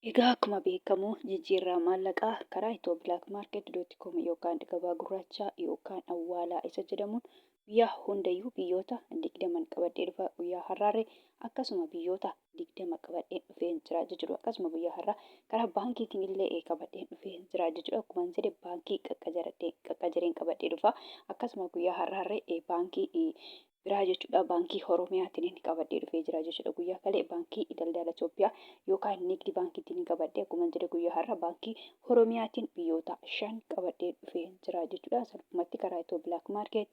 Egaa akkuma beekamu jijjiirraa maallaqaa karaa ethio-blackmarket.com yookaan gabaa gurraachaa yookaan awwaalaa isa jedhamuun guyyaa hundayyuu biyyoota 20 qabadhee dhufa. Guyyaa har'aarree akkasuma biyyoota 20 qabadheen dhufeen jira jechuudha. Akkasuma guyyaa har'aa karaa baankiitiin illee qabadheen dhufeen jira jechuudha. Akkuma jedhe baankii qaqqajareen qabadhee dhufa. Akkasuma guyyaa har'aarree baankii biraa jechuudha. Baankii Oromiyaatiin inni qabadhee dhufee jira jechuudha. Guyyaa kalee Baankii Daldala Itoophiyaa yookaan Nigdi Baankiitiin inni qabadhee, akkuma jedhe guyyaa har'a Baankii Oromiyaatiin biyyoota 5 qabadhee dhufee jira jechuudha. Salphumatti karaa Itoo Black Market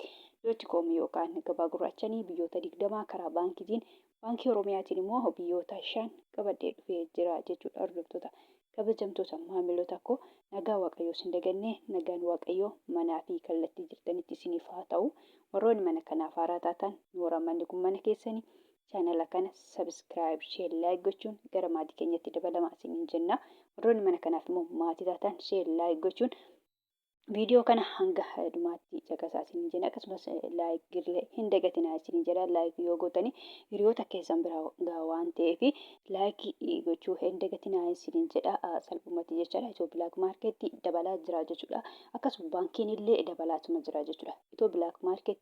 dot com yookaan gabaa gurraachanii biyyoota 20, karaa baankiitiin Baankii Oromiyaatiin immoo biyyoota 5 qabadhee dhufee jira jechuudha. Hordoftoota, kabajamtoota maamiloota koo, nagaa Waaqayyoo isin dagannee, nagaan Waaqayyoo manaa fi kallattii jirtanitti isiniif haa ta'u. Warroonni mana kanaaf haaraa taatan, nooraa, manni kun mana keessanii, chaanala kana subscribe, share, like gochuun gara maatii keenyatti dabalamaa isiniin jenna. Warroonni mana kanaaf immoo maatii taatan, share, like gochuun viidiyoo kana hanga dhumaatti caqasaa isiniin jenna. Akkasumas like illee hin dagatinaa isiniin jedha. Like yoo gootanii hiriyoota keessan biraa gaha waan ta'eef, like gochuu hin dagatinaa isiniin jedha. Salphumatti jechaadha. Itoo Black Market dabalaa jira jechuudha. Akkasuma baankiin illee dabalaatuma jira jechuudha. Itoo Black Market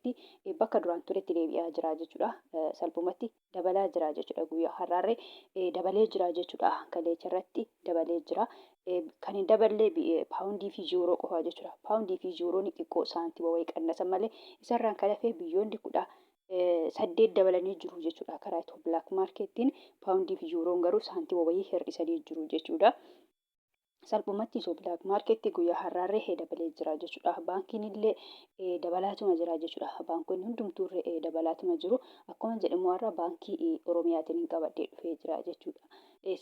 bakka duraan turetti deebi'aa jira jechuudha. Salphumatti dabalaa jira jechuudha. Guyyaa har'aarree dabalee jira jechuudha. Kaleecha irratti dabalee jira. Kan hin daballee paawundii fi yuuroo qofaa jechuudha. Paawundii fi yuuroon xiqqoo saantima wayii qannasan malee, isarraan kan hafe biyyoonni 18 dabalanii jiru jechuudha. Karaa Itoo Black Marketiin paawundii fi yuuroon garuu saantima wayii hir'isanii jiru jechuudha. Salphumatti Itoo Black Market guyyaa har'aarree dabalee jira jechuudha. Baankiin illee dabalaatuma jira jechuudha. Baankonni hundumtuurree dabalaatuma jiru. Akkuma jedhamu har'a Baankii Oromiyaatiin hin qabadhee dhufee jira jechuudha.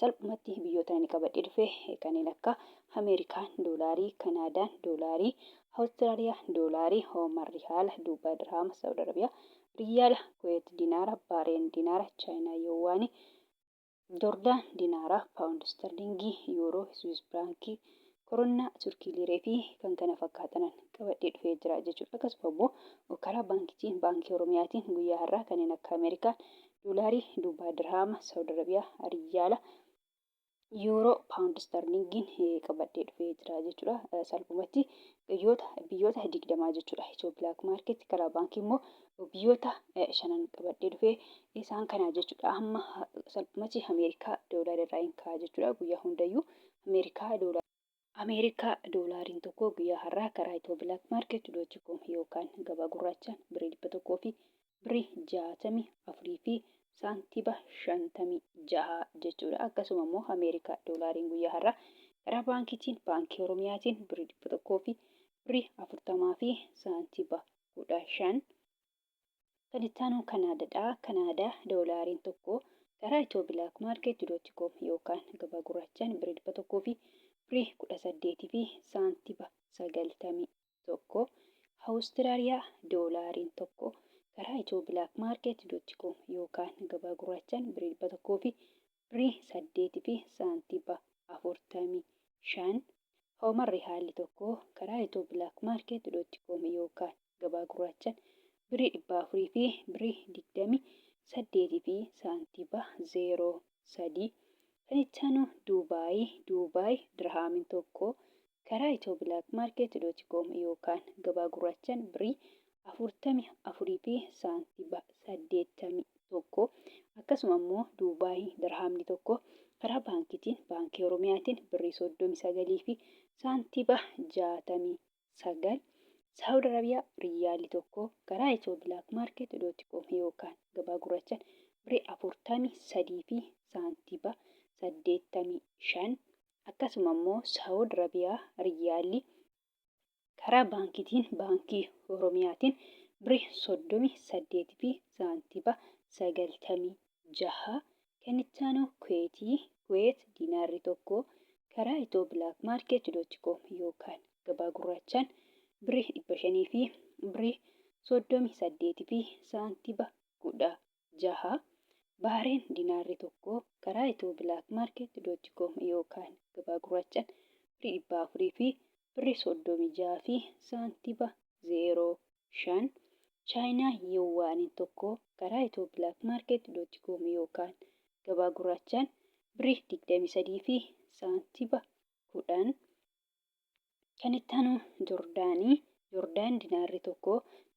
Salphumatti biyyoota inni qabadhee dhufe kanneen akka Ameerikaan doolaarii, Kanaadaan doolaarii, Awustiraaliyaa doolaarii, Ooman rihaala, Duubaa dirhaama, Saawud Arabiyaa riyaala, Kuweet dinaara, Baareen dinaara, Chaayinaa yowaanii, Jordaan dinaara, Paawundi Istarliingii, Yuuroo, Swiis Firaankii, Koronnaa Turkii Liiree fi kan kana fakkaatanan qabadhee dhufee jira jechuudha. Akkasuma immoo karaa baankitiin Baankii Oromiyaatiin guyyaa har'aa kanneen akka Ameerikaan doolaarii, Duubaa dirhaama, Saawud Arabiyaa riyaala, Yuuroo, Paawundi Istarliingiin qabadhee dhufee jira jechuudha. Salphumatti biyyoota 20 jechuudha. Itoo Black Market karaa baankii immoo biyyoota shanan qabadhee dhufee isaan kana jechuudha. Amma salphumatti Ameerikaa doolaara irraa hin ka'a jechuudha. Guyyaa hundayyuu Ameerikaa doolaariin tokko guyyaa har'aa karaa Itoo Black Market dot com yookaan gabaa gurraachaan birrii 100 fi birrii 64 fi saantiba 56 jechuudha. Akkasuma immoo Ameerikaa doolaariin guyyaa har'aa karaa baankiitiin Baankii Oromiyaatiin birrii 100 fi birrii 40 fi saantiba 15. Kan itti aanu Kanaadaadha. Kanaadaa doolaariin tokko karaa Itoo Black Market dot com yookaan gabaa gurraachaan birrii 100 fi birrii 18 fi saantiba 91. Awustiraaliyaa doolaariin tokko karaa Itoo Black Market dot com yookaan gabaa gurraachaan birrii 100 fi birrii 8 fi saantiba 45. Hooman rihaalli tokko karaa Itoo Black Market dot com yookaan gabaa gurraachaan birrii 400 fi birrii 28 fi saantiba 03. Kan itti aanu Duubaay. Duubaay dirhaamiin tokko karaa Itoo Black Market dot com yookaan gabaa gurraachaan birrii 44 fi saantiba 81. Akkasuma immoo Duubaay dirhaamni tokko karaa baankiitiin Baankii Oromiyaatiin birrii 39 fi saantiba 69. Saawud Arabiyaa riyyaalli tokko karaa Itoo Black Market dot com yookaan gabaa gurraachaan birrii 43 fi saantiba 85. Akkasuma immoo Saawud Arabiyaa riyyaalli karaa baankiitiin Baankii Oromiyaatiin birrii 38 fi saantiba 96. Kan itti aanu Kuweetii. Kuweet diinaarri tokko karaa Itoo Black Market dot com yookaan gabaa gurraachaan birrii 500 fi birrii 38 fi saantiba 16. Bahareen dinaarri tokko karaa Itoo Black Market dot com yookaan gabaa gurraachaan birrii 400 fi birrii 36 fi saantiba 05. Chaayinaa Yuwaaniin tokko karaa Itoo Black Market dot com yookaan gabaa gurraachaan Birrii 23 fi saantiba 10. Kan itti aanu Jordaanii. Jordaan dinaarri tokko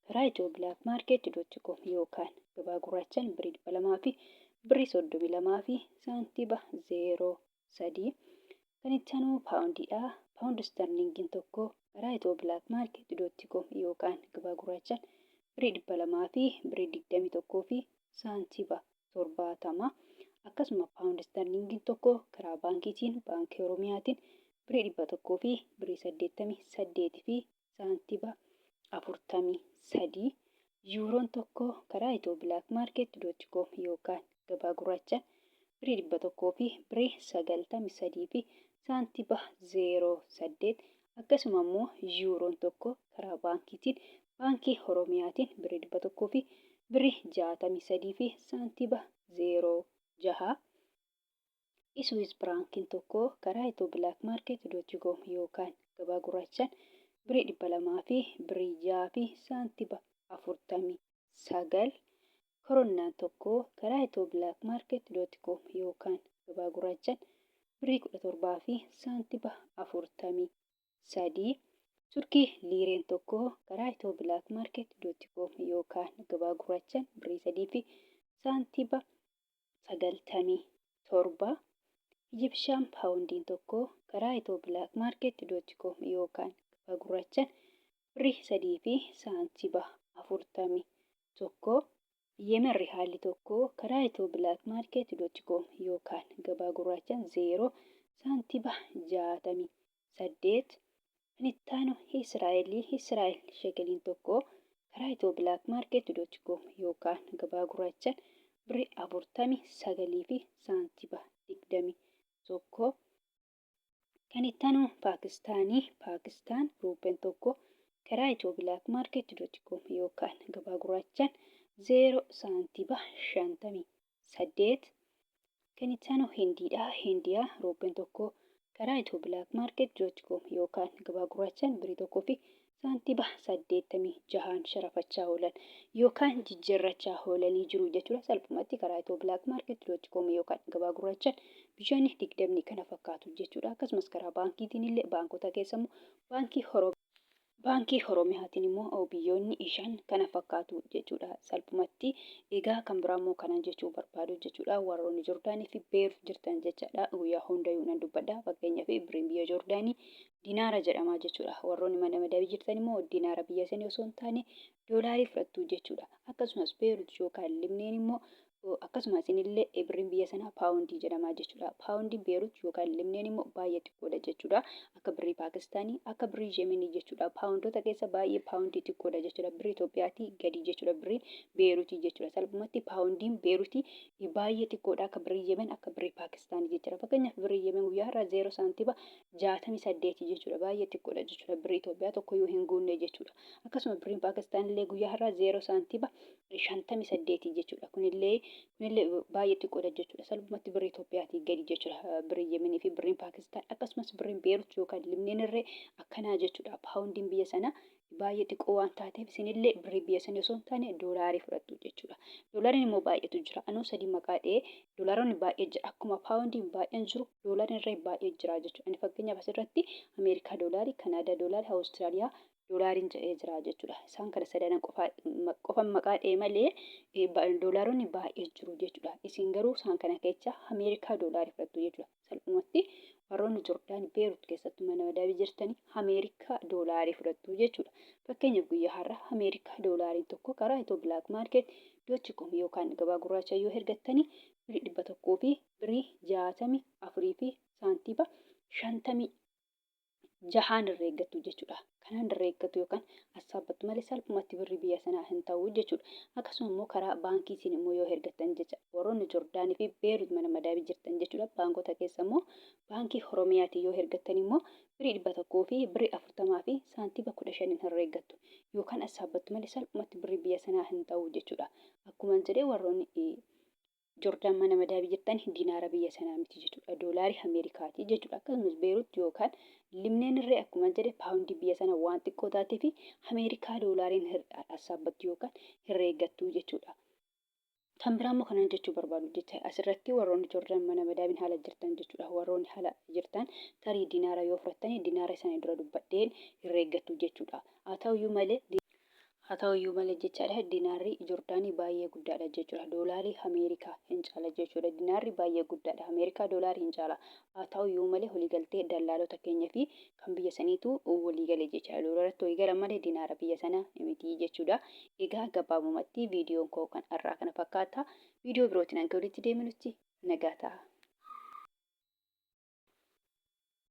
karaa Ethio Black Market dot com yookaan gabaa gurraachaan birrii 200 fi birrii 32 fi saantiba 03. Kan itti aanu paawundiidha. Paawundi isterliingiin tokko karaa Ethio Black Market dot com yookaan gabaa gurraachaan birrii 200 fi birrii 21 fi saantiba 70. Akkasuma paawundi isterliingiin tokko karaa baankiitiin Baankii Oromiyaatiin birrii 100 fi birrii 88 fi saantiba 43. Yuuroon tokko karaa Ethio Black Market dot com yookaan gabaa gurraachaan birrii 100 fi birrii 93 fi saantiba 08. Akkasuma immoo yuuroon tokko karaa baankiitiin Baankii Oromiyaatiin birrii 100 fi birrii 63 fi saantiba 06. Iswiis Firaankiin tokko karaa Ethio Black Market dot com yookaan gabaa gurraachaan birrii 200 fi birrii 6 fi saantiba 49. Koronnaan tokko karaa Ethio Black Market dot com yookaan gabaa gurraachaan birrii 17 fi saantiba 43. Turkii liireen tokko karaa Ethio Black Market dot com yookaan gabaa gurraachaan birrii 3 fi saantiba 97. Ijibshaan paawundiin tokko karaa Ethio Black Market dot com yookaan gabaa gurraachaan birrii 3 fi saantiba 41. Yemen rihaalli tokko karaa Ethio Black Market dot com yookaan gabaa gurraachaan 0 saantiba 68. Kan itti aanu Israa'elii. Israa'el shekeliin tokko karaa Ethio Black Market dot com yookaan gabaa gurraachaan birrii 49 fi saantiba 21. Kan itti aanu Paakistaanii. Paakistaan ruuppeen tokko karaa Ethio Black Market dot com yookaan gabaa gurraachaan 0 saantiba 58. Kan itti aanu Hindiidha. Hindiyaa ruuppeen tokko karaa Ethio Black Market dot com yookaan gabaa gurraachaan birrii 1 fi saantiba 86n sharafachaa oolan yookaan jijjiirrachaa oolanii jiru jechuudha. Salphumatti karaa Ethio Black Market dot com yookaan gabaa gurraachaan biyyoonni 20 kana fakkaatu jechuudha. Akkasumas karaa baankiitiin illee baankota keessa immoo Baankii Oromiyaatiin immoo biyyoonni 5 kana fakkaatu jechuudha. Salphumatti egaa kan biraa immoo kanan jechuu barbaadu jechuudha. Warroonni Jordaanii fi Beerut jirtan jechaadha. Guyyaa hundayyuu nan dubbadha. Fakkeenyaaf birriin biyya Jordaanii dinaara jedhama jechuudha. Warroonni mana madabii jirtan immoo dinaara biyya sanii osoo hin taane doolaarii fudhattu jechuudha. Akkasumas Beerut yookaan Libneen immoo Akkasuma isinillee birriin biyya sanaa paawundii jedhama jechuudha. Paawundiin Beerut yookaan Libneen immoo baay'ee xiqqoodha jechuudha. Akka birrii Paakistaanii, akka birrii Yemenii jechuudha. Paawundoota keessa baay'ee paawundii xiqqoodha jechuudha. Birrii Itoophiyaatii gadi jechuudha. Birriin Beerutii jechuudha. Salphumatti paawundiin Beerutii baay'ee xiqqoodha akka birrii Yemen, akka birrii Paakistaanii jechuudha. Fakkeenyaaf birrii Yemen guyyaa har'aa 0 saantiba 68 jechuudha. Baay'ee xiqqoodha jechuudha. Birrii Itoophiyaa tokkoyyuu hin guunne jechuudha. Akkasuma birriin Paakistaan illee guyyaa har'aa 0 saantiba 58 jechuudha. Kunillee baay'ee xiqqoodha jechuudha. Salphumatti birrii Itoophiyaatii gadi jechuudha. Birrii Yemenii fi birriin Paakistaan akkasumas birriin Beerut yookaan Libneen irree akkanaa jechuudha. Paawundiin biyya sanaa baay'ee xiqqoo waan taateef isinillee birrii biyya sanii osoo hin taane doolaarii fudhattu jechuudha. Doolaariin immoo baay'eetu jira. Anuu sadii maqaa dha'ee doolaaronni baay'ee jira. Akkuma paawundiin baay'een jiru doolaariin irree baay'ee jira jechuudha. Ani fakkeenyaaf asirratti Ameerikaa doolaarii, Kanaadaa doolaarii, Awustiraaliyaa doolaariin jedhee jira jechuudha. Isaan kana sadanan qofan maqaa dha'e malee doolaaronni baay'ee jiru jechuudha. Isin garuu isaan kana keessa Ameerikaa doolaarii fudhattu jechuudha. Salphumatti warroonni Jordaan Beerut keessatti mana madaabii jirtanii Ameerikaa doolaarii fudhattu jechuudha. Fakkeenyaaf guyyaa har'a Ameerikaa doolaariin tokko karaa Itoo Black Market dot com yookaan gabaa gurraacha yoo ergattanii birrii 100 fi birrii 64 fi saantiiba 50 jahaan irra eeggattu jechuudha. Kanaan irra eeggattu yookaan assaabbattu malee salphumatti birri biyya sanaa hin ta'u jechuudha. Akkasuma immoo karaa baankiitiin immoo yoo ergattan jecha warroonni Jordaanii fi Beerut mana madaabii jirtan jechuudha. Baankota keessa immoo baankii Oromiyaatiin yoo ergattan immoo birrii 100 fi birrii 40 fi saantiba 15 irra eeggattu yookaan assaabbattu malee salphumatti birri biyya sanaa hin ta'u jechuudha. Akkuma jedhee warroonni Jordaan mana madaabii jirtan dinaara biyya sanaa miti jechuudha. Doolaarii Ameerikaati jechuudha. Akkasumas Beerut yookaan Libneen irree akkuma jedhe paawundii biyya sana waan xiqqoo taatee fi Ameerikaa doolaariin assaabbattu yookaan herreeggattu jechuudha. Kan biraa immoo kanan jechuu barbaadu jecha asirratti warroonni Joordaan mana madaamiin haala jirtan jechuudha. Warroonni haala jirtan tarii dinaara yoo fudhattanii dinaara isaanii dura dubbadheen herreeggattu jechuudha. Haa ta'uyyuu malee haa ta'uyyuu malee jechaadha dinaarri Joordaanii baay'ee guddaadha jechuudha. Doolaarii Ameerikaa hin caala jechuudha. Dinaarri baay'ee guddaadha. Ameerikaa doolaarii hin caala. Haa ta'uyyuu malee waliigaltee dallaalota keenya fi kan biyya saniitu walii gale jechaadha. Doolaaratti walii galan malee dinaara biyya sana miti jechuudha. Egaa gabaabumatti viidiyoon koo kan har'aa kana fakkaata. Viidiyoo birootiin hanga walitti deebinutti nagaa ta'a.